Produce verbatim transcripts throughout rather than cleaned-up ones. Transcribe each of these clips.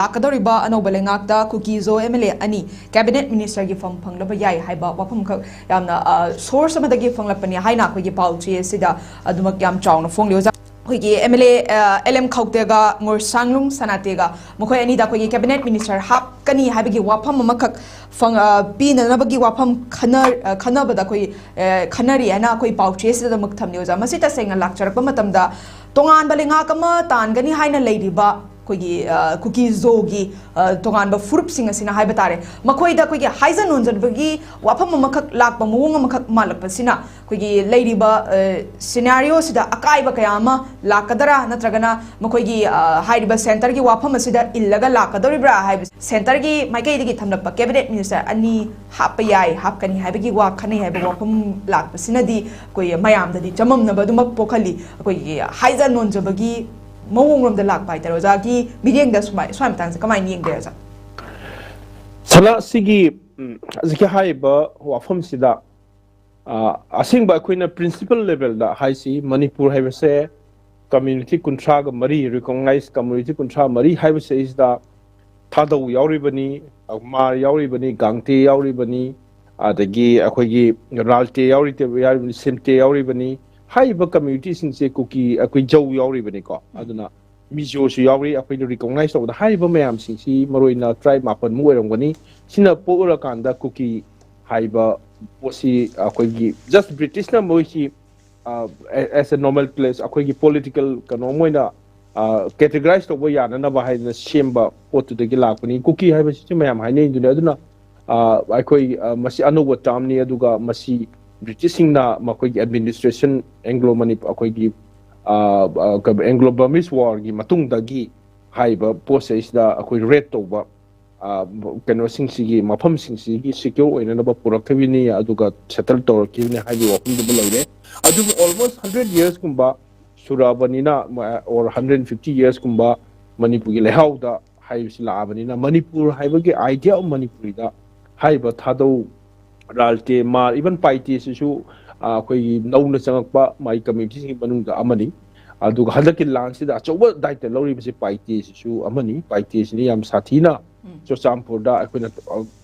ꯂꯥꯛꯀꯗꯧꯔꯤꯕ ꯑꯅꯧꯕ ꯂꯩꯉꯥꯛꯇ ꯀꯨꯀꯤ ꯖꯣ M L ꯑꯦ ꯑꯅꯤ ꯀꯦꯕꯤꯅꯦꯠ ꯃꯤꯅꯤꯁꯇꯔꯒꯤ ꯐꯝ ꯐꯪꯂꯕ ꯌꯥꯏ ꯍꯥꯏꯕ ꯋꯥꯐꯝꯈꯛ ꯌꯥꯝꯅ ꯁꯣꯔꯁ ꯑꯃꯗꯒꯤ ꯐꯪꯂꯛꯄꯅꯤ ꯍꯥꯏꯅ ꯑꯩꯈꯣꯏꯒꯤ ꯄꯥꯎ ꯆꯦ ꯑꯁꯤꯗ ꯑꯗꯨꯃꯛ ꯌꯥꯝ ꯆꯥꯎꯅ ꯐꯣꯡꯂꯤ ꯑꯣꯖꯥ꯫ ꯑꯩꯈꯣꯏꯒꯤ M L A L M ꯈꯧꯇꯦꯒ ꯃꯣꯔꯁꯥꯡꯂꯨꯡ ꯁꯅꯥꯇꯦꯒ ꯃꯈꯣꯏ ꯑꯅꯤꯗ ꯑꯩꯈꯣꯏꯒꯤ ꯀꯦꯕꯤꯅꯦꯠ ꯃꯤꯅꯤꯁꯇꯔ ꯍꯥꯞꯀꯅꯤ ꯍꯥꯏꯕꯒꯤ ꯋꯥꯐꯝ ꯑꯃꯈꯛ ꯐꯪ- ꯑ, ꯄꯤꯅꯅꯕꯒꯤ ꯋꯥꯐꯝ ꯈꯟꯅ- ꯑ, ꯈꯟꯅꯕꯗ ꯑꯩꯈꯣꯏ ꯑ, ꯈꯟꯅꯔꯤ ꯍꯥꯏꯅ ꯑꯩꯈꯣꯏ ꯄꯥꯎ ꯆꯦꯁꯤꯗꯃꯛ ꯊꯝꯂꯤ ꯑꯣꯖꯥ꯫ ꯃꯁꯤ ꯇꯁꯦꯡꯅ ꯂꯥꯛꯆꯔꯛꯄ ꯃꯇꯝꯗ ꯇꯣꯉꯥꯟꯕ ꯂꯩꯉꯥꯛ ꯑꯃ ꯇꯥꯟꯒꯅꯤ ꯍꯥꯏꯅ ꯂꯩꯔꯤꯕ ꯑꯩꯈꯣꯏꯒꯤ ꯑ, ꯀꯨꯀꯤ ꯖꯣꯒꯤ ꯑ, ꯇꯣꯉꯥꯟꯕ ꯐꯨꯔꯨꯞꯁꯤꯡ ꯑꯁꯤꯅ ꯍꯥꯏꯕ ꯇꯥꯔꯦ, ꯃꯈꯣꯏꯗ ꯑꯩꯈꯣꯏꯒꯤ ꯍꯥꯏꯖ ꯅꯣꯟꯖꯕꯒꯤ ꯋꯥꯐꯝ ꯑꯃꯈꯛ ꯂꯥꯛꯄ ꯃꯑꯣꯡ ꯑꯃꯈꯛ ꯃꯥꯜꯂꯛꯄꯁꯤꯅ ꯑꯩꯈꯣꯏꯒꯤ ꯂꯩꯔꯤꯕ ꯁꯤꯅꯥꯔꯤꯑꯣꯁꯤꯗ ꯑꯀꯥꯏꯕ ꯀꯌꯥ ꯑꯃ ꯂꯥꯛꯀꯗꯔꯥ, ꯅꯠꯇ꯭ꯔꯒꯅ ꯃꯈꯣꯏꯒꯤ ꯑ, ꯍꯥꯏꯔꯤꯕ ꯁꯦꯟꯇꯔꯒꯤ ꯋꯥꯐꯝ ꯑꯁꯤꯗ ꯏꯜꯂꯒ ꯂꯥꯛꯀꯗꯧꯔꯤꯕ꯭ꯔꯥ ꯍꯥꯏꯕꯁꯤ ꯁꯦꯟꯇꯔꯒꯤ ꯃꯥꯏꯀꯩꯗꯒꯤ ꯊꯝꯂꯛꯄ ꯀꯦꯕꯤꯅꯦꯠ ꯃꯤꯅꯤꯁꯇꯔ ꯑꯅꯤ ꯍꯥꯞꯄ ꯌꯥꯏ, ꯍꯥꯞꯀꯅꯤ ꯍꯥꯏꯕꯒꯤ ꯋꯥ ꯈꯟꯅꯩ ꯍꯥꯏꯕ ꯋꯥꯐꯝ ꯂꯥꯛꯄꯁꯤꯅꯗꯤ ꯑꯩꯈꯣꯏ ꯃꯌꯥꯝꯗꯗꯤ ꯆꯃꯝꯅꯕ ꯑꯗꯨꯃꯛ ꯄꯣꯛꯍꯜꯂꯤ꯫ ꯑꯩꯈꯣꯏꯒꯤ ꯍꯥꯏꯖ ꯅꯣꯟꯖꯕꯒꯤ ꯃꯑꯣꯡꯂꯣꯝꯗ ꯂꯥꯛꯄ ꯍꯥꯏꯇꯥꯔꯦ꯫ ꯑꯣꯖꯥꯒꯤ ꯃꯤꯠꯌꯦꯡꯗ ꯁꯨꯃꯥꯏ- ꯁ꯭ꯋꯥꯏ ꯃꯇꯥꯡꯁꯦ ꯀꯃꯥꯏꯅ ꯌꯦꯡꯒꯦ ꯑꯣꯖꯥ? ꯁꯅꯥ, ꯁꯤꯒꯤ ꯎꯝ, ꯍꯧꯖꯤꯛꯀꯤ ꯍꯥꯏꯔꯤꯕ ꯋꯥꯐꯝꯁꯤꯗ ꯑ, ꯑꯁꯦꯡꯕ ꯑꯩꯈꯣꯏꯅ ꯄ꯭ꯔꯤꯟꯁꯤꯄꯜ ꯂꯦꯚꯦꯜꯗ ꯍꯥꯏꯁꯤ, ꯃꯅꯤꯄꯨꯔ ꯍꯥꯏꯕꯁꯦ ꯀꯝꯃ꯭ꯌꯨꯅꯤꯇꯤ ꯀꯨꯟꯊ꯭ꯔꯥꯒ ꯃꯔꯤ, ꯔꯤꯀꯣꯛꯅꯥꯏꯖ ꯀꯝꯃ꯭ꯌꯨꯅꯤꯇꯤ ꯀꯨꯟꯊ꯭ꯔꯥ ꯃꯔꯤ ꯍꯥꯏꯕꯁꯤꯗꯩꯁꯤꯗ ꯊꯥꯗꯧ ꯌꯥꯎꯔꯤꯕꯅꯤ, ꯃꯥꯔ ꯌꯥꯎꯔꯤꯕꯅꯤ, ꯒꯥꯡꯇꯦ ꯌꯥꯎꯔꯤꯕꯅꯤ, ꯑꯗꯒꯤ ꯑꯩꯈꯣꯏꯒꯤ ꯔꯥꯜꯇꯦ ꯌꯥꯎꯔꯤ- ꯌꯥꯎꯔꯤꯕꯅꯤ, ꯁꯤꯝꯇꯦ ꯌꯥꯎꯔꯤꯕꯅꯤ꯫ ꯍꯥꯏꯔꯤꯕ ꯀꯝꯃ꯭ꯌꯨꯅꯤꯇꯤꯁꯤꯡꯁꯦ ꯀꯨꯀꯤ, ꯑꯩꯈꯣꯏ ꯖꯧ ꯌꯥꯎꯔꯤꯕꯅꯤꯀꯣ꯫ ꯑꯗꯨꯅ ꯃꯤꯖꯣꯁꯨ ꯌꯥꯎꯔꯤ, ꯑꯩꯈꯣꯏꯅ ꯔꯤꯀꯣꯛꯅꯥꯏꯖ ꯇꯧꯕꯗ ꯍꯥꯏꯔꯤꯕ ꯃꯌꯥꯝꯁꯤꯡꯁꯤ ꯃꯔꯨꯑꯣꯏꯅ ꯇ꯭ꯔꯥꯏꯕ ꯃꯥꯄꯟꯃꯨꯛ ꯑꯣꯏꯔꯝꯒꯅꯤ꯫ ꯁꯤꯅ ꯄꯣꯛꯎꯔꯀꯥꯟꯗ ꯀꯨꯀꯤ ꯍꯥꯏꯕ ꯄꯣꯠꯁꯤ ꯑꯩꯈꯣꯏꯒꯤ ꯖꯁ ꯕ꯭ꯔꯤꯇꯤꯁꯅ ꯃꯣꯏꯁꯤ ꯑꯦꯁ ꯑꯦ ꯅꯣꯃꯦꯟꯀ꯭ꯂꯦꯆꯔ, ꯑꯩꯈꯣꯏꯒꯤ ꯄꯣꯂꯤꯇꯤꯀꯦꯜ ꯀꯩꯅꯣꯝ ꯑꯣꯏꯅ ꯀꯦꯇꯦꯒꯣꯔꯥꯏꯖ ꯇꯧꯕ ꯌꯥꯅꯅꯕ ꯍꯥꯏꯗꯅ ꯁꯦꯝꯕ ꯄꯣꯠꯇꯨꯗꯒꯤ ꯂꯥꯛꯄꯅꯤ꯫ ꯀꯨꯀꯤ ꯍꯥꯏꯕꯁꯤꯁꯨ ꯃꯌꯥꯝ ꯍꯥꯏꯅꯩꯗꯨꯅꯤ꯫ ꯑꯗꯨꯅ ꯑ, ꯑꯩꯈꯣꯏ ꯑ, ꯃꯁꯤ ꯑꯅꯧꯕ ꯇꯥꯔꯝꯅꯤ, ꯑꯗꯨꯒ ꯃꯁꯤ ꯕ꯭ꯔꯤꯇꯤꯁꯁꯤꯡꯅ ꯃꯈꯣꯏꯒꯤ ꯑꯦꯗꯃꯤꯅꯤꯁꯇ꯭ꯔꯦꯁꯟ, ꯑꯦꯡꯒ꯭ꯂꯣ ꯃꯅꯤꯄꯨꯔ, ꯑꯩꯈꯣꯏꯒꯤ ꯑꯦꯡꯒ꯭ꯂꯣ ꯕꯔꯃꯤꯁ ꯋꯥꯔꯒꯤ ꯃꯇꯨꯡꯗꯒꯤ ꯍꯥꯏꯔꯤꯕ ꯄꯣꯠꯁꯦ ꯁꯤꯗ ꯑꯩꯈꯣꯏ ꯔꯦꯠ ꯇꯧꯕ ꯑ, ꯀꯩꯅꯣꯁꯤꯡꯁꯤꯒꯤ, ꯃꯐꯝꯁꯤꯡꯁꯤꯒꯤ ꯁꯤꯀ꯭ꯌꯣꯔ ꯑꯣꯏꯅꯅꯕ ꯄꯨꯔꯛꯈꯤꯕꯅꯤ, ꯑꯗꯨꯒ ꯁꯦꯇꯜ ꯇꯧꯔꯛꯈꯤꯕꯅꯤ ꯍꯥꯏꯕꯒꯤ ꯋꯥꯐꯝꯗꯨꯃ ꯂꯩꯔꯦ꯫ ꯑꯗꯨꯕꯨ ꯑꯣꯜꯃꯣꯁ ꯍꯟꯗ꯭ꯔꯦꯠ ꯌꯔꯁꯀꯨꯝꯕ ꯁꯨꯔꯛꯑꯕꯅꯤꯅ, ꯑꯣꯔ ꯍꯟꯗ꯭ꯔꯦꯠ ꯐꯤꯐꯇꯤ ꯌꯔꯁꯀꯨꯝꯕ ꯃꯅꯤꯄꯨꯔꯒꯤ ꯂꯩꯍꯥꯎꯗ ꯍꯥꯏꯕꯁꯤ ꯂꯥꯛꯑꯕꯅꯤꯅ, ꯃꯅꯤꯄꯨꯔ ꯍꯥꯏꯕꯒꯤ ꯑꯥꯏꯗꯤꯌꯥ ꯑꯣꯐ ꯃꯅꯤꯄꯨꯔꯤꯗ ꯍꯥꯏꯔꯤꯕ ꯊꯥꯗꯧ, ꯔꯥꯜꯇꯦ, ꯃꯥꯔ, ꯏꯚꯟ ꯄꯥꯏꯇꯦꯁꯤꯁꯨ, ꯑ, ꯑꯩꯈꯣꯏꯒꯤ ꯅꯧꯅ ꯆꯪꯉꯛꯄ ꯃꯥꯒꯤ ꯀꯝꯃ꯭ꯌꯨꯅꯤꯇꯤꯁꯤꯡꯒꯤ ꯃꯅꯨꯡꯗ ꯑꯃꯅꯤ꯫ ꯑꯗꯨꯒ ꯍꯟꯗꯛꯀꯤ ꯂꯥꯟꯁꯤꯗ ꯑꯆꯧꯕ ꯗꯥꯏꯇ ꯂꯧꯔꯤꯕꯁꯤ ꯄꯥꯏꯇꯦꯁꯤꯁꯨ ꯑꯃꯅꯤ꯫ ꯄꯥꯏꯇꯦꯁꯤꯅ ꯌꯥꯝ ꯁꯥꯊꯤꯅ ꯆꯨꯔꯆꯥꯟꯄꯨꯔꯗ ꯑꯩꯈꯣꯏꯅ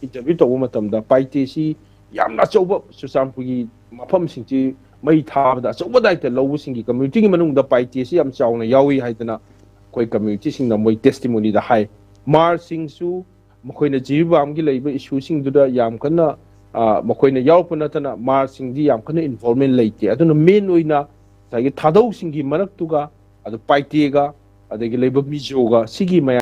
ꯏꯟꯇꯔꯚ꯭ꯌꯨ ꯇꯧꯕ ꯃꯇꯝꯗ ꯄꯥꯏꯇꯦꯁꯤ ꯌꯥꯝꯅ ꯑꯆꯧꯕ, ꯆꯨꯔꯆꯥꯟꯄꯨꯔꯒꯤ ꯃꯐꯝꯁꯤꯡꯁꯤ ꯃꯩ ꯊꯥꯕꯗ ꯑꯆꯧꯕ ꯗꯥꯏꯇ ꯂꯧꯕꯁꯤꯡꯒꯤ ꯀꯝꯃ꯭ꯌꯨꯅꯤꯇꯤꯒꯤ ꯃꯅꯨꯡꯗ ꯄꯥꯏꯇꯦꯁꯤ ꯌꯥꯝ ꯆꯥꯎꯅ ꯌꯥꯎꯏ ꯍꯥꯏꯗꯅ ꯑꯩꯈꯣꯏ ꯀꯝꯃ꯭ꯌꯨꯅꯤꯇꯤꯁꯤꯡꯅ ꯃꯣꯏ ꯇꯦꯁꯇꯤꯃꯣꯅꯤꯗ ꯍꯥꯏ꯫ ꯃꯥꯔꯁꯤꯡꯁꯨ ꯃꯈꯣꯏꯅ ꯖꯤꯔꯤꯕꯥꯝꯒꯤ ꯂꯩꯕ ꯏꯁꯨꯁꯤꯡꯗꯨꯗ ꯌꯥꯝ ꯀꯟꯅ, ꯑ, ꯃꯈꯣꯏꯅ ꯌꯥꯎꯔꯛꯄ ꯅꯠꯇꯅ ꯃꯥꯔꯁꯤꯡꯗꯤ ꯌꯥꯝ ꯀꯟꯅ ꯏꯟꯚꯣꯜꯕꯃꯦꯟ ꯂꯩꯇꯦ꯫ ꯑꯗꯨꯅ ꯃꯦꯟ ꯑꯣꯏꯅ ꯉꯁꯥꯏꯒꯤ ꯊꯥꯗꯧꯁꯤꯡꯒꯤ ꯃꯔꯛꯇꯨꯒ, ꯑꯗꯨ ꯄꯥꯏꯇꯦꯒ, ꯑꯗꯒꯤ ꯂꯩꯕ ꯃꯤꯖꯣꯒ, ꯁꯤꯒꯤ ꯃꯌꯥꯝ